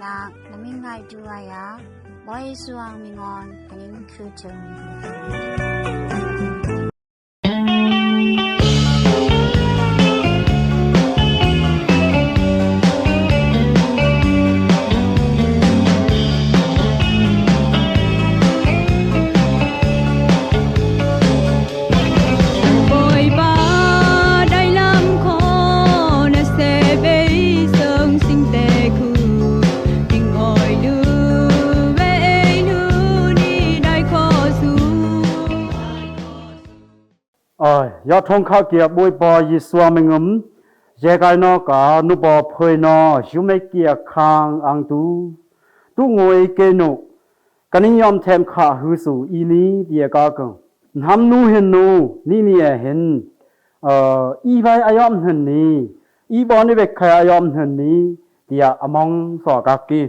ນາກ ນະມິງໄງດູອາຍາ ບອຍສວ່າງມິງອນ ຄະນິງຄືເທິງ. ເອີ ຢໍ່ທົງຄະກຽບບຸຍປອຍຊວາມງຶມ ແຈກາຍນໍກາ ນຸປໍເຜີຍນໍ ຊືມເມກຽຄາງອັງຕູ ຕຸງວຍເກນຸ ກະນິຍອມແຖມຂະຫືຊູ ອີນີ ເຕຍກາເກິ່ງ ນຳນູເຫັນນູ ນີນີແອເຫັນ ເອີ ອີໄວອາຍອມເຫັນນີ ອີບອນອີເວກໄຄອາຍອມເຫັນນີ ເຕຍອະມອງສໍກາກກີ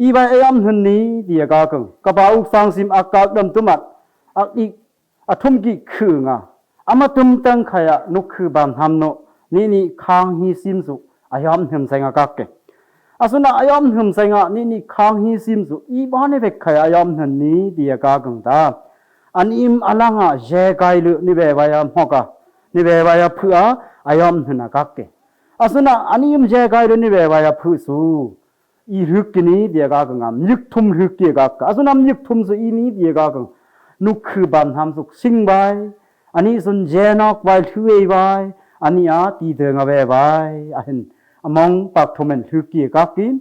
ອີໄວອາຍອມເຫັນນີ ເຕຍກາເກິ່ງ ກະປາອຸກສາງຊິມອາກາກດຳຕຸມັດ ອາກອີກ ອະທຸມກິຂືງາ ອາມາຕຶມຕັງໄຄອະນຸກຂືບາມທຳໂນ ນີນີຄາງຮີຊິມສຸ ອາຍອມເຫັນໄຊງາກາກເກ ອາສຸນະອາຍອມເຫັນໄຊງາ ນີນີຄາງຮີຊິມສຸ ອີບອນໃນເວກໄຄອາຍອມເຫັນນີ ເຕຍກາເກິ່ງຕາ ອານິມອາລັງອາແຈກາຍເລີ ນິເວວາຍາມຮອກາ ນິເວວາຍາພຶອາ ອາຍອມເຫັນອາກາກເກ ອາສຸນະອານິມແຈກາຍເລີ ນິເວວາຍາພຶສູ ອີລຶກກິນີ ເຕຍກາກະງາມ ຍຶກທຸມລຶກເກກາກະ ອາສຸນຳຍຶກທຸມສຸ ອີນີ ເຕຍກາກະງາມ ນຸກຂືບານທຳສຸກ ຊິງວາຍ ອານິສຸນແຈນອກວາຍ ທືເອວາຍ ອານິອາ ຕີເຕີງອາແວວາຍ ອາເຫັນ ອາມອງປາກທຸມເຫັນ ທືເກກາກກິນ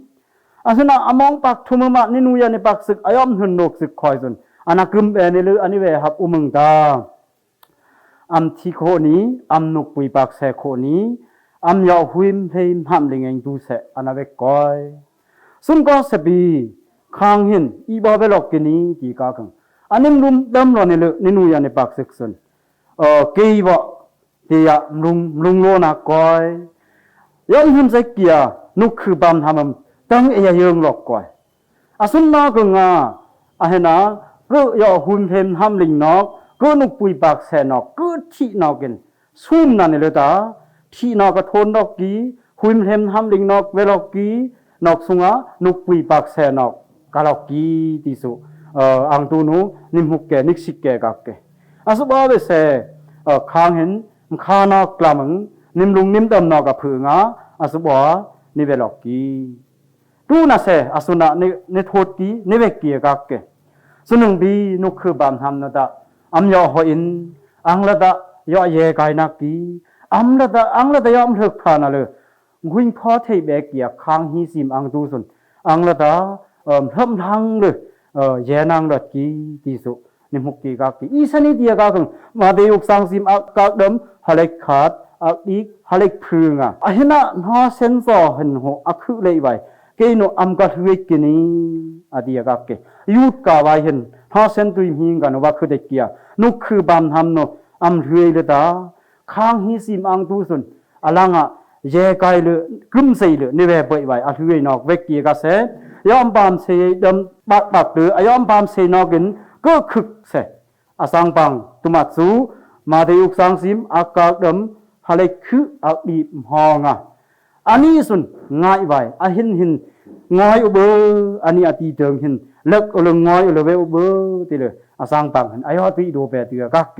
ອາສຸນາ ອາມອງປາກທຸມມະ ນິນູຍາ ໃນປາກຊຶກ ອາຍອມເຫັນໂນກຊຶກຄອຍສຸນ ອານາກຶມແອນິລຶ ອານິເວຮັບອຸເມືອງຕາ ອຳທິໂຄນີ ອຳນຸກປຸຍປາກແຊໂຄນີ ອຳເຍາະຫຸຍມເພມຫຳລິງແອງຕູແຊ ອານາເວກກອຍ ຊຸນກອແຊປີ ຄາງເຫັນ ອີບອເວລອກກິນີ ຕີກາເກິ່ງ ອານິມລຸມດຳລອນໃນເລີ ນິນູຍາໃນປາກຊຶກຊຸນ ເອີ ເກຍວະ ເຕຍະ ມລຸງ ມລຸງໂລນາກອຍ ຍອມຫຶມໃສ່ເກຍ ນຸກຂືບານທຳ ຕັງເອຍະເຢິງລອກກອຍ ອາສຸນນາກຶງາ ອາເຫນາ ເກີຍອຫຸນເພມຫຳລິງນອກ ເກີຍນຸກປຸຍປາກແຊນອກ ເກີຍທິນອກກິນ ຊຸມນານິເລີຕາ ທິນອກກະໂທນດອກກີ ຫຸນເພມຫຳລິງນອກ ເວລອກກີ ນອກສຸງາ ນຸກປຸຍປາກແຊນອກ ກະລອກກີ ຕິສຸ ເອີ ອັງຕູນູ ນິມຫຸກແກ ນິກຊິກແກກາກເກ ອາສຸບອາເວແຊ ເອີ ຄາງເຫັນ ມຄານອກກລາມງ ນິມລຸງ ນິມດຳນອກກະຜືງາ ອາສຸບອາ ນິເວລອກກີ ຕູນາແຊ ອາສຸນະ ນິ ນິໂທດກີ ນິເວກເກຍກາກເກ ສຸໜຶງບີ ນຸກຂືບານທຳນະຕະ ອຳເຍາະຫໍອິນ ອັງລະຕະ ເຍາະແຍກາຍນາກກີ ອຳລະຕະ ອັງລະຕະ ຍອມເລິກພານາເລີ ຫຸຍງພໍເທເບກຽ ຄາງຮີຊີມອັງຕູສຸນ ອັງລະຕະ ເອີ ເຮີມທັງເລີ ເອີ ແຍນາງລອດກີ ຕິສຸ ນິມຫົກກີກາກກີ ອີສານີເຕຍກາກຶງ ມາເຕຍຸກສາງຊີມ ອາກາກເດີມ ຫະເລັກຂາດ ອາກອີກ ຫະເລັກຜືງາ ອາເຫນະ ນອເຊັນຊໍ ເຫັນໂຫ ອາຄຶເລໄວ ເກໂນອຳກະເທເວກກິນີ ອາເຕຍກາກເກ ຢູດກາວາຍເຫັນ ນອເຊັນຕຸຍມີງການວາຄຶເດກຽ ນຸກຂືບານທຳໂນ ອຳເທເວເລຕາ ຄາງຮີຊີມອັງຕູສຸນ ອາລັງອະ ແຍກາຍເລີ ກຶມເຊເລີ ນິເວເປີຍໄວ ອາເທເວນອກເວກເກຍກາແຊ ຍອມປາມເຊເດີມ ປາກປາກເຕີ ອາຍອມປາມເຊນອກເກັນ ເກີກຄຶກແຊ ອາສັງປັງ ຕຸມາດຊູ ມາເຕຍຸກສາງຊີມ ອາກາກເດີມ ຫະເລັກຂື ອາດີບຮອງາ ອານີສຸນ ງາຍໄວ ອາເຫັນເຫັນ ງອຍອຸເບີ ອານີອາຕີເຕີງເຫັນ ເລິກໂອເລິງງອຍໂອເລເວອຸເບີ ຕິເລີ ອາສັງປັງເຫັນ ອາຍອະຕິໂດເປເຕຍກາກເກ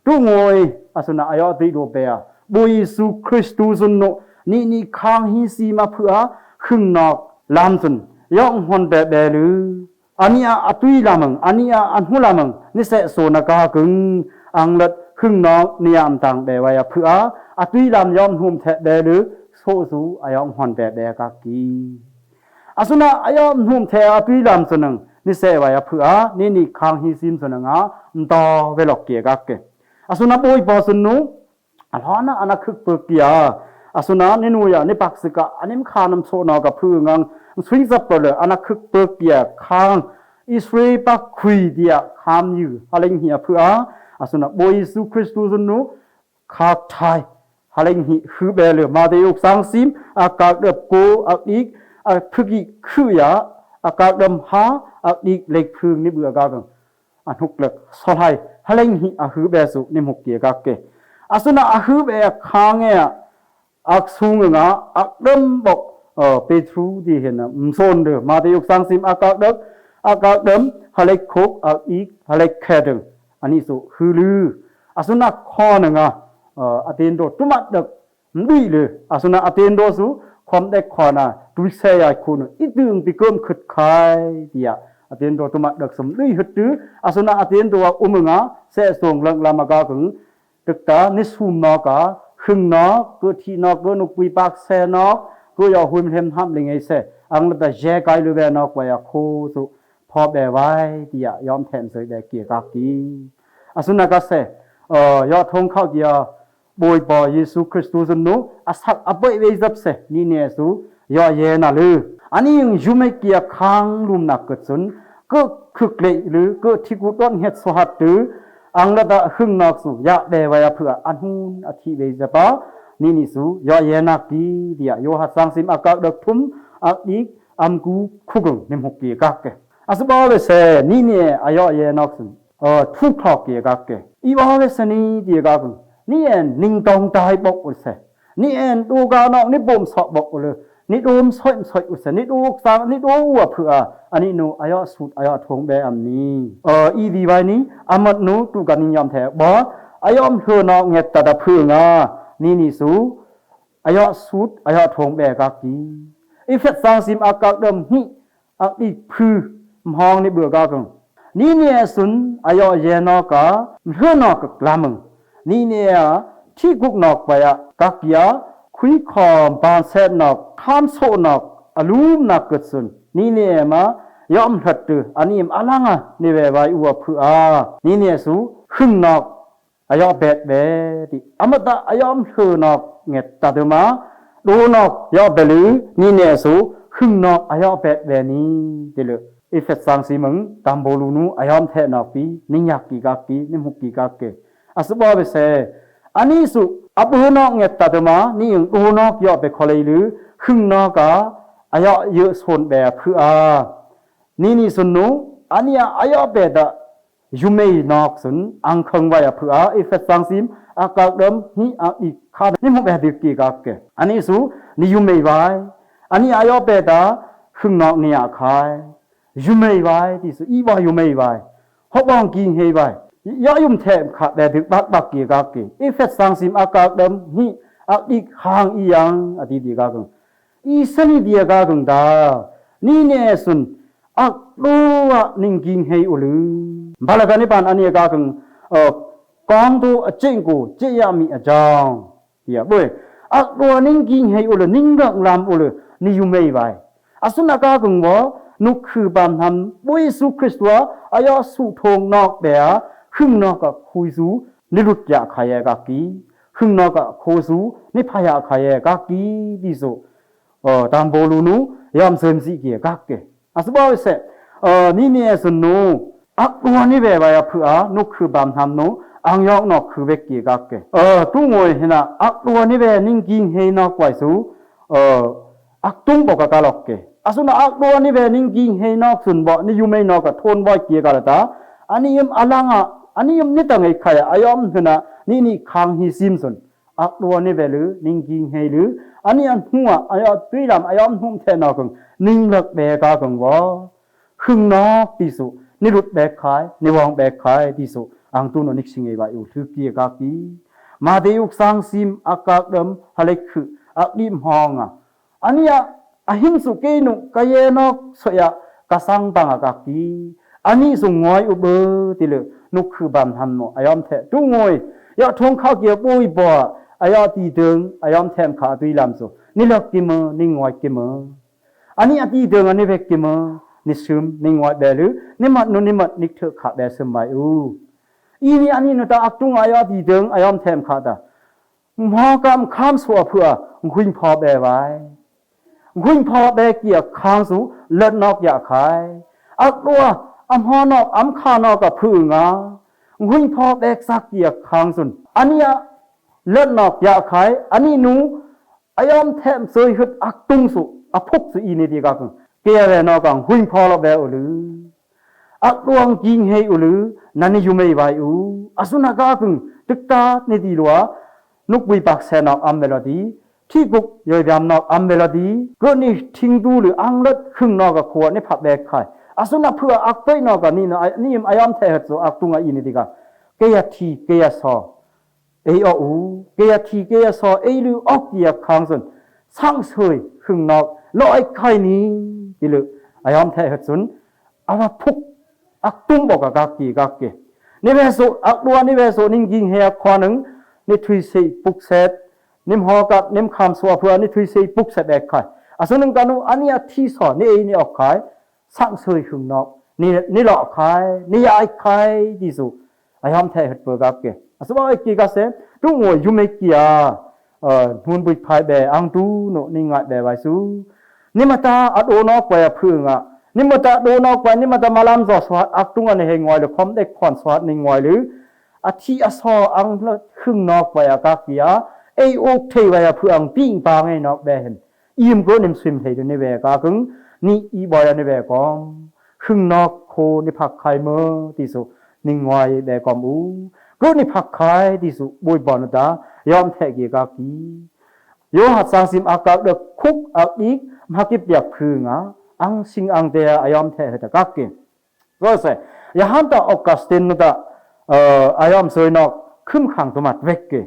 ຕຸງໂງຍ ອາສຸນະອາຍອະຕິໂດເປ ໂບເຢຊູຄຣິສຕູຊຸນໂນ ນິນິຄາງຮີຊີມາເຜືອ ຄຶງນອກ ລາມຊຸນ ຍອງຮອນແບແບລື ອານິອາອະຕຸຍລາມັງ ອານິອາອະນຸລາມັງ ນິເສໂສນະກາກຶງ ອັງເລິດ ຄຶງນອກ ນິຍາມຕັງແບໄວອະເຜືອ ອະຕຸຍລາມຍອມໂຮມແທະແບລື ໂຊຊູ ອາຍອງຮອນແບແບກາກີ ອາສຸນະອາຍອມໂຮມແທອະຕຸຍລາມສະໜຶງ ນິເສໄວອະເຜືອ ນິນິຄາງຮີຊີມສະໜຶງອາ ມຕໍເວລອກເກກາກເກ ອາສຸນະໂບຍປອຊຸນນູ ອາລອນະອານາຄຶກເປີກເກຍ ອາສຸນະນິນູຍາ ນິປັກສະກະ ອານິມຄານຳໂຊນອກກະຜືງາງ ສະວິງສະປະເລີ ອານາຄຶກເປີກເກຍ ຄາງ ອິສຣາເອລປັກຄຸຍເດຍ ຄາມຍື ຫະເລັງເຮຍອະເຜືອ ອາສຸນະໂບຍເຢຊູຄຣິສຕູຊຸນນູ ຄາກທາຍ ຫະເລັງຫິ ຫືແບເລີ ມາເຕອຸກສາງຊີມ ອາກາກເດີບໂກ ອາກດີກ ອາພຶກິ ຂືຢາ ອາກາກເດີມຫາ ອາກດີກເລັກພຶງ ນິບອາກາກ ອານຸກເລິກ ຊໍໄທ ຫະເລັງຫິ ອາຫືແບສຸ ນິມຫົກເກກາກເກ ອາສຸນະ ອາຫືແບ ຄາງແງ ອາກສູງງາ ອາກເດີມບົກ ເອີ ເປໂຕຣທີ່ເຫັນນະ ມັນໂຊນເດີ ມາຕາຍ ຊາງສິບ ອາກາກເດິກ ອາກາກເດີມ ຫະເລັກຄຸກ ອາກອີກ ຫະເລັກແຄເດີງ ອັນນີ້ສຸ ຄືລື ອາສຸນນະ ຄໍໜຶ່ງອະ ເອີ ອາເຕນໂດ ຕຸມະເດິກ ມະດີເລີ ອາສຸນນະ ອາເຕນໂດສຸ ຄວາມເດັກຄວານະ ຕຸຍແຊຍາຍຄູນ ອີຕຶງປີເກີມຄຶດຄາຍ ຕິຍະ ອາເຕນໂດ ຕຸມະເດິກ ສມດຸຍຫຶດຕື້ ອາສຸນນະ ອາເຕນໂດ ອຸມງາ ແຊະສົ່ງເລິງລາມາກາກຶງ ຕຶກຕາ ນິຊຸມນອກກາ ຄຶງນອກ ເກີດທີ່ນອກ ເກີດນຸກປຸຍປາກແຊນອກ ເກີດຢໍຮຸຍມະເຫັມຫາມເລັງໄງແຊ ອັງລະຕະແຈກາຍເລີແວນອກໄວອາໂຄສຸ ພໍແບໄວ ຕິຍະ ຍອມແທນເຊີຍແບເກຍກາກກີ ອາສຸນນະກາແຊ ເອີ ຍອດທົງຂາວເກຍ ໂບຍປໍເຢຊູຄຣິສຕູສຸນນູ ອາສັກອາເປີຍເວຈັບເສ ນີເນຊູ ຍອດເຢນາລື ອານິງຢູເມເກຍຄາງລຸມນາເກີດສຸນ ເກີກຄຶກເລຫຼື ເກີດທິກຸດອນເຮັດໂຊຫັດຕື້ ອັງລະຕະຫຶງນອກສຸ ຍະແບໄວອະເຜືອ ອານຫູນອະທິເວຈະປາ ນີນິຊູ ຍອດເຢນາກີ ຕິຍະ ໂຢຫັນ ຊາງສິບ ອາກາກເດິກ ທຸມ ອາກອີກ ອຳກູ ຄຸກເກີງ ນິມຫົກເກຍກາກເກ ອາສຸບາເວເສ ນີເນ ອາຍອດເຢນອກສຸນ ເອີ ທຸກຄອກເກຍກາກເກ ອີບາເວສະນີ ເກຍກາກກຸງ ນີແອນ ນິງຕອງຕາຍບົກອຸເສ ນີແອນ ໂດການອກ ນິໂປມຊອກບົກອຸເລີ ນິໂດມຊອຍມຊອຍອຸເສ ນິໂດກສາງ ນິໂດອວເຜືອ ອານິໂນ ອາຍອດສຸດ ອາຍອດທົງແບອຳນີ ເອີ ອີດີໄວນີ ອາມັດນູ ຕຸການິຍອມແທບອ ອາຍອມເຫີນອກ ແງດຕາດາເຜືອງາ ນີນິຊູ ອາຍອດສຸດ ອາຍອດທົງແບກາກກີ ເອເຟດ ຊາງສິບ ອາກາກເດີມ ຫິ ອາກອີກ ຜື ມະຮອງ ນິເບືອກາກຶງ ນີເນອາຊຸນ ອາຍອດເຢນອກກາ ເຫີນອກກາກລາມຶງ ນີເນອາ ທີ່ກຸກນອກໄປອະ ກາກເກຍ ຄຸຍຄອມ ບານແຊດນອກ ຄາມໂຊນອກ ອາລູມນາເກີດຊຸນ ນີເນອາມາ ຍອມເລິດຕື້ ອານີມ ອາລັງອາ ນິເວໄວອຸອາຜືອາ ນີເນອາຊູ ຫຶງນອກ ອາຍອບແບດແບຕິ ອະມະຕະອາຍອມເຫີນອກ ແງດຕາເດີມາ ໂດນອກ ຍອບແບລື ນີເນຊູ ຫຶງນອກ ອາຍອບແບດແບນີ ຕິເລີ ເອເຟດ ຊາງສີເມືອງ ຕາມໂບລູນູ ອາຍອມແທນອກປີ ນິຍັກກີກາກກີ ນິມຫົກກີກາກເກ ອາສະບອເວເຊ ອານີສຸ ອາເບີນອກ ແງດຕາເດີມາ ນີອຶງ ໂດນອກ ຍອບແບຄໍເລຍລື ຫຶງນອກກາ ອາຍອບເຍີໂຊນແບ ພືອາ ນີນີຊຸນນູ ອານີອາ ອາຍອບແບດະ ຢູເມຍນອກຊຸນ ອັງເຄີງໄວອະ ພືອາ ເອເຟດ ຊາງສີມ ອາກາກເດີມ ຫິ ອາອີກ ຄາ ນິມຫົກແບດ ດິກກີກາກເກ ອານີສຸ ນິຢູເມຍວາຍ ອານີອາຍອບແບດາ ຫຶງນອກ ນິຍາຄາຍ ຢູເມຍວາຍ ຕິສຸ ອີບອຍຢູເມຍວາຍ ຮອບອງກິງເຮວາຍ ຍອດຍຸມແທມຂະແບດ ດິກບັກບັກ ເກກາກເກ ເອເຟດ ຊາງສີມ ອາກາກເດີມ ຫິ ອາອີກ ຄາງ ອີຍັງ ອາຕິ ເກກາກຶງ ອີສະນິດຽກາກຶງຕາ ນີເນຊຸນ ອາກໂດອະ ນິງກິງເຮອຸລື ບາລະການິບານ ອານີກາກຶງ ເອີ ກອງໂຕ ອາເຈງໂກ ເຈຍາມິ ອາຈອງ ເຕຍ ເວີຍ ອາກໂດອະ ນິງກິງເຮອຸລື ນິງເລິກລຳອຸລື ນິຢູເມຍວາຍ ອາສຸນອາກາກຶງວໍ ນຸກຂືບາມທຳ ບຸຍຊູຄຣິສຕວ ອາຍອດສູໂທງນອກແບ ຫຶງນອກກະຄຸຍຊູ ນິລຸດຍະຄາຍແຍກາກກີ ຫຶງນອກກະໂຄຊູ ນິພາຍະຄາຍແຍກາກກີ ຕິສຸ ເອີ ຕາມໂບລູນູ ຍາມເສີມຊິເກຍກາກເກ ອາສະບາເສ ເອີ ນີເນຊຸນນູ ອາກຕົວນິເວໄວອະ ພືອາ ນຸກຂືບາມທຳນູ ອັງຍອກນອກ ຂືເວກເກຍກາກເກ ເອີ ຕຸງໂງຍເຮນະ ອາກຕົວນິເວ ນິງກິງເຮນອກໄວຊູ ເອີ ອາກຕຸງບໍກະກາລັອກເກ ອາສຸນອາກຕົວນິເວ ນິງກິງເຮນອກຊຸນບໍ ນິຢູເມຍນອກກະໂທນວອຍເກຍກາລະຕາ ອານິຍົມອາລັງອາ ອານິຍົມນິຕະໄງໄຄ ອາຍອມເຮນະ ນີນີຄາງຮີຊິມຊຸນ ອາກຕົວນິເວລື ນິງກິງເຮລື ອານີອານຫົວ ອາຍອມຕຸຍລຳ ອາຍອມຫຸມແທນອກກຶງ ນິງເລິກແບກາກຶງວໍ ຫຶງນອກ ຕິສຸ ນິລຸດແບກຄາຍ ນິວອງແບກຄາຍ ຕິສຸ ອັງຕຸນອນິກຊິເງວາອິວ ຖືກເກຍກາກກີ ມາເຕອຸກ ຊາງຊີມ ອາກາກເດີມ ຫະເລັກຂື ອາກດີມຮອງອາ ອານີອາ ອາຫິນສຸເກນຸ ກະເຢນອກ ສວຍອາ ກະສັງຕັງອາກາກກີ ອານີສຸງງອຍອຸເບີ ຕິເລີ ນຸກຂືບາມທຳໂນ ອາຍອມແທ ຕຸງໂງຍ ຍະທົງຂາວເກຍ ປຸຍປໍ ອາຍອມຕີເຕີງ ອາຍອມແທມຂາ ອາຕຸຍລຳສຸ ນິເລິກກິເມີ ນິງງອຍກິເມີ ອານີອາຕີເຕີງ ອານີເວກກິເມີ ນິຊຶມ ນິງງອຍແບລື ນິມັດນຸ ນິມັດນິກເທີຂະແບຊຶມໄວອູ ອີນີອານີນຸຕາ ອາກຕຸງ ອາຍອມຕີເຕີງ ອາຍອມແທມຂາຕາ ໝໍກຳຄາມຊົ່ວເຜືອ ຫຸຍພໍ່ແບວາຍ ຫຸຍພໍ່ແບກຽກຄາງສູ ເລີດນອກຢາກຂາຍ ອາກຕົວ ອຳຫໍນອກ ອຳຂານອກກະຜືງາ ຫຸຍພໍ່ແບກສັກກຽກຄາງສຸນ ອານີອາ ເລີດນອກຢາກຂາຍ ອານີນູ ອາຍອມແທມເຊີຍຫຶດ ອາກຕຸງສຸ ອາພຸກສຸ ອີນີຕິກາກຶງ ເກຍແວນອກກາງ ຫຸຍພໍ່ລອບແບໂອລື ອາກຕວງກິງເຮອູລື ນານິຢູເມຍວາຍອູ ອາສຸນາກາກຶງ ຕຶກຕານິຕິລວ ນຸກບຸຍປາກແຊນອກອຳເມລອດີ Thi guk yoi biam nok am vela di, goni thing du lư ang lat khương nok a khua ni phat bek khai. A sun a phua ak pei nok a ni na, ni im ayom the hot so ak tung a ini diga. Ke ya thi, ke ya so. Ei o u, ke ya thi, ke ya so, ei lư ok ya khang sun. Sang soi khương nok, lo ai khai ni, ti lư ayom the hot sun. Awa phuk, ak tung bok a gak ki, gak ki. Ni ve so, ak dua ni ve so, ning ging he ak khua nung, ni thui sei puk set, nim ho kat, nim kham so a phua, ni thui sei puk set bek khai. A so nung kanu, ani a thi so, ni ei ni ok khai, sang soi khương nok, ni, ni lo khai, ni ya ai khai, ti su. Ayom the hot pơ gak ki. A so ba ai ki ka se, tu ngoi yu me ki a, Ơ, hun bui phai be ang tu no ni ngai be wai su. Ni mata a do nok wai a phung a. Ni mata do nok wai, ni mata malam zo swat ak tung a ni he ngoi lư khom dek khon swat ni ngoi lư. A thi a so ang lư khung nok wai a ka kia. Ei ok thei wai a phung ping pa ngai nok be hen. Im ko nim swim thei ni be ka kung. Ni i boi a ni be kom. Khung nok kho ni phak khai mơ ti su. Ni ngoi be kom u. Ko ni phak khai ti su bui bon ta. Yom the ki ka ki. Yo hat sang sim ak ak dek khuk ak ik, ma ki piak phung a, ang sing ang te a ayom the hot a kak ki. Ko se, ya han ta Augustine ta, ơ, ayom soi nok, khum khang tu mat vek ki.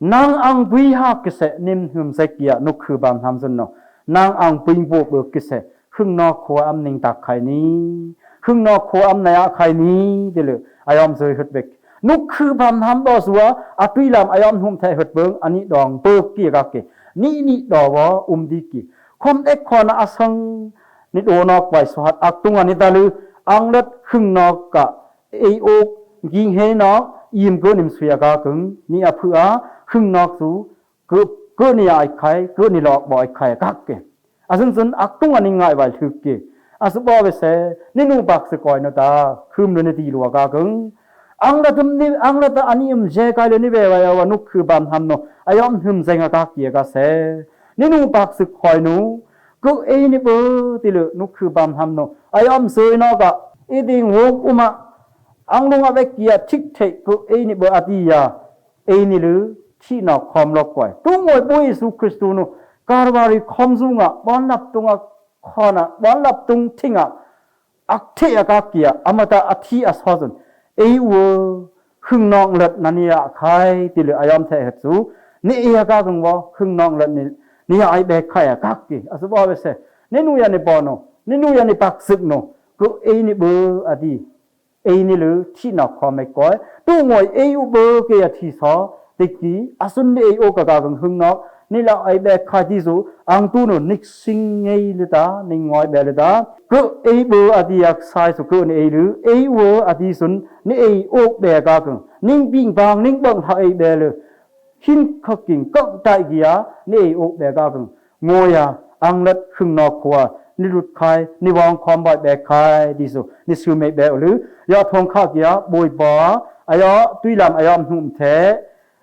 Nang ang bui ha ki se nim hum se kia, nuk khư bam ham sun no. Nang ang bui bo bo ki se, khung nok khua am ning tak khai ni. Khung nok khua am na ya khai ni, ti lư, ayom soi hot vek. Nuk khư bam ham do sua, a tui lam ayom hum the hot bơng, ani dong bơk ki gak ki. Ni ni do wo um di ki. Khom ek khon a sang, ni do nok wai swat ak tung ani ta lư, ang lat khung nok ka, ei ok, ging he nok, im ko nim suya ka kung, ni a phua, khung nok su, Kơ, kơ ni ai khai, kơ ni lok boi khai kak ke. A sun sun ak tung ani ngai wai thuk ke. A su bo be se, ni nu bak se koi no ta, khum no ni ti lua ka kung. Ang la tum ni, ang la ta ani um je kai le ni be wai wa nuk khư bam ham no. Ayom hum jeng a kak ke ka se. Ni nu bak se koi no. Kơ ei ni bơ ti le nuk khư bam ham no. Ayom soi no ka. I ding wok uma. Ang lung a be kia thik thei kơ ei ni bơ a ti ya. Ei ni lư, thi nok khom lok koi. Tu ngoi bu Yesu Kristu nu, Kalvari khom zung a, bon lap tung a khon a, bon lap tung thing a, ak the a ka kia, amata a thi a so zun. Ei u, hưng nok lat na ni a khai, ti lư ayom the het su. Ni ei a ka kung bo, hưng nok lat ni, ni ai be khai a ka ki. A su bo be se. Ni nu ya ni bo no, ni nu ya ni pak sik no. Kơ ei ni bơ a ti. Ei ni lư, thi nok khom ei koi. Tu ngoi ei u bơ ke a thi so. Ti ki, a sun ni ei o ka ka kung hưng nok. Ni la ai be khai ti su. Ang tu no nik sing ngei lư ta, ni ngoi be lư ta. Kơ ei bơ a ti ak sai su kơ ni ei lư. Ei u a ti sun, ni ei o be ka kung. Ning bing bang, ning bang ha ei be lư. Hin kha king kak tai gia, ni ei ok be ka kung. Ngoi a, ang lat hưng nok khua, ni lut khai, ni wang khom bai be khai, ti su, ni su me be u lư. Ya thong kha gia, boi ba, a ya, tui lam a yom hum the,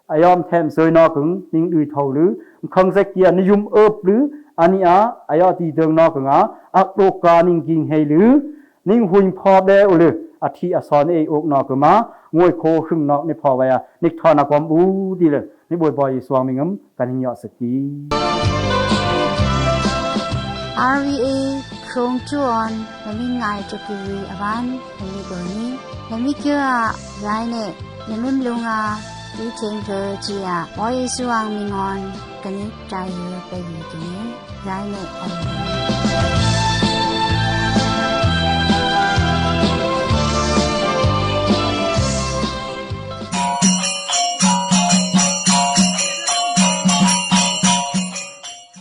a yom them soi nok kung, ning dui thâu lư. Khang se gia, ni yum ơp lư, ani a, a ya ti dơng nok kung a, ak dok ka ning ging hei lư. Ning huin pho be u lư, a thi a so ni ei ok nok kung ma, ngoi kho hưng nok ni pho wai a, nik thon a kom u ti lư, ni boi boi suang mi ngam, ka ning yo saki. R V A Krong Chuon, na mi ngai chok ki wi a van, na mi bơ ni, na mi kyo a, zai ne, na mi mlung a, ni cheng kơ chi a, boi suang mi ngon, ka nik chai hơ pe wi ki ni. Zai ne, a wi.